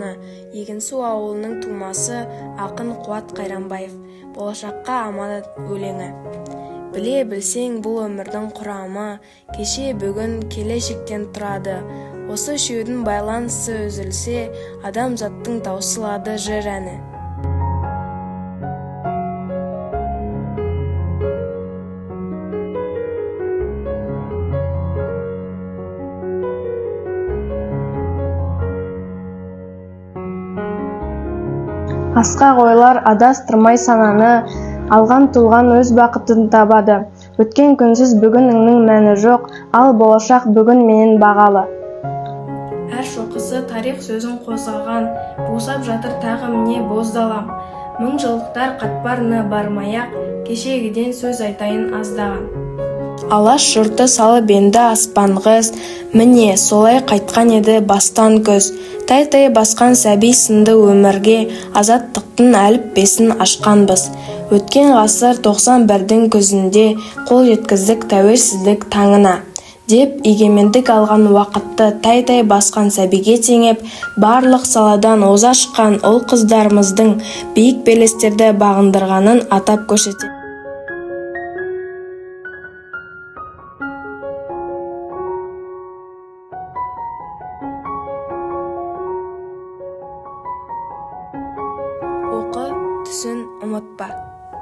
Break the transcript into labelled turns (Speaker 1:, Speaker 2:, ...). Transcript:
Speaker 1: ауданы, Егінсу ауылының тумасы ақын Қуат Қайранбаев. Болашаққа аманат өлеңі. Біле білсең, бұл өмірдің құрамы кеше, бүгін, келешектен тұрады. Осы үшеудің байланысы үзілсе, адамзаттың таусылады жыр әні.
Speaker 2: Асқақ ойлар адастырмай сананы, алған тұлған өз бақытын табады. Өткен күнсіз бүгініңнің мәні жоқ, ал болашақ бүгін менен бағалы.
Speaker 1: Әр шоқысы тарих сөзін қозғаған, босап жатыр тағы міне боз далам. Мың жылдықтар қатпарына бармай-ақ, кешегіден сөз айтайын аздаған. Алаш жұрты салып енді аспанғыз, міне, солай қайтқан еді бастан күз. Тай-тай басқан сәби сынды өмірге азаттықтың әліппесін ашқанбыз. Өткен ғасыр 91-дің күзінде қол жеткіздік тәуелсіздік таңына. Деп егемендік алған уақытты тай-тай басқан сәбиге теңеп, барлық саладан оза шыққан ұл-қыздарымыздың биік белестерді бағындырғанын атап көрсетеді.